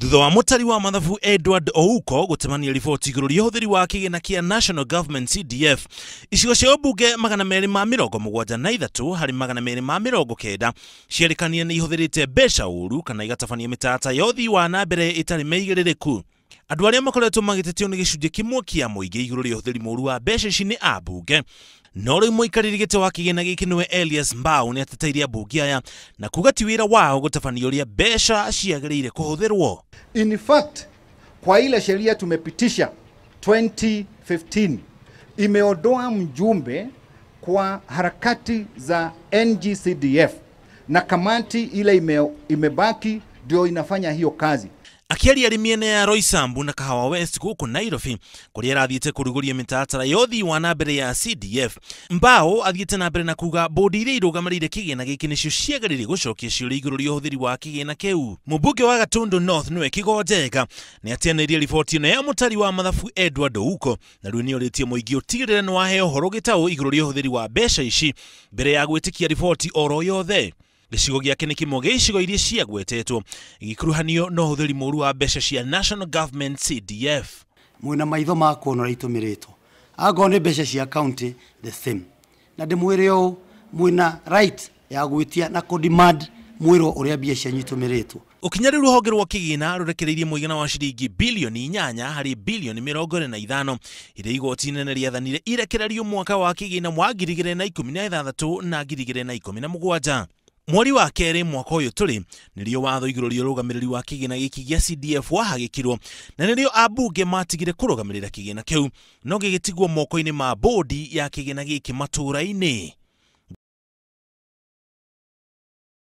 Thutha wa mũtari wa mathabu Edward Ouko gũtemania riboti igũrũ rĩa ũhũthĩri wa kĩgĩna kĩa National Government CDF, icigo cia ũmbunge 273 harĩ 290 ciarĩkanire nĩ ihũthĩrĩte mbeca ũru kana igatabania mĩtata ya ũthii wa na mbere ĩtarĩ mĩigĩrĩrĩku. Andũ arĩa makoretwo magĩtetio nĩ gĩcunjĩ kĩmwe kĩa mũingĩ igũrũ rĩa ũhũthĩri mũru wa mbeca ici nĩ ambunge. No rĩu mũikarĩri gĩtĩ wa kĩgĩna gĩkĩ nĩwe Elias Mbao nĩ ateteire ambunge aya na kuga ti wĩra wao gũtabania ũrĩa mbeca ciagĩrĩire kũhũthĩrwo. In fact, kwa ile sheria tumepitisha 2015 imeondoa mjumbe kwa harakati za NGCDF na kamati ile imebaki ndio inafanya hiyo kazi. Akĩaria arĩ mĩena ya Roysambu na Kahawa West gũkũ Nairobi kũrĩa arathiĩte kũrugũria mĩtaratara ya ũthii wa na mbere ya CDF, Mbao athiĩte na mbere na kuga bodi iria irũgamĩrĩire kĩgĩna gĩkĩ nĩcio ciagĩrĩire gũcokia ciũria igũrũ rĩa ũhũthĩri wa kĩgĩna kĩu. Mũmbunge wa Gatundu North nĩwe Kĩgonjenga nĩ ateanĩirie riboti ĩno ya mũtari wa mathabu Edward Ouko na rĩu nĩorĩtie mũingĩ ũtigĩrĩre nĩ waheo ũhoro gĩtaũ igũrũ rĩa ũhũthĩri wa mbeca ici mbere ya gwĩtĩkia riboti oro yothe. Gĩcigo gĩake nĩ kĩmwe gĩa icigo iria ciagwetetwo igĩkuruhanio na ũhũthĩri mũru wa mbeca cia National Government CDF. Mwĩna maitho ma kuona ũrĩa itũmĩrĩtwo, angorwo nĩ mbeca cia county the same, na ndĩmwĩre ũũ, mwĩna right ya gwĩtia na kũ demand mwĩrwo ũrĩa mbia cianyu itũmĩrĩtwo. Ũkinyanĩru rũhonge rwa kĩgĩna rũrekereirie mũigana wa ciringi bilioni 8 harĩ bilioni 25 iria igoti inene rĩathanire irekererio mwaka wa kĩgĩna wa 2016 na 2017. Mweri wa kerĩ mwaka ũyũ tũrĩ nĩrĩo watho igũrũ rĩa ũrũgamĩrĩri wa kĩgĩna gĩkĩ gĩa CDF wahagĩkirwo na nĩrĩo ambunge matigire kũrũgamĩrĩra kĩgĩna kĩu no gĩgĩtigwo moko-inĩ ma bodi ya kĩgĩna gĩkĩ matũũra-inĩ.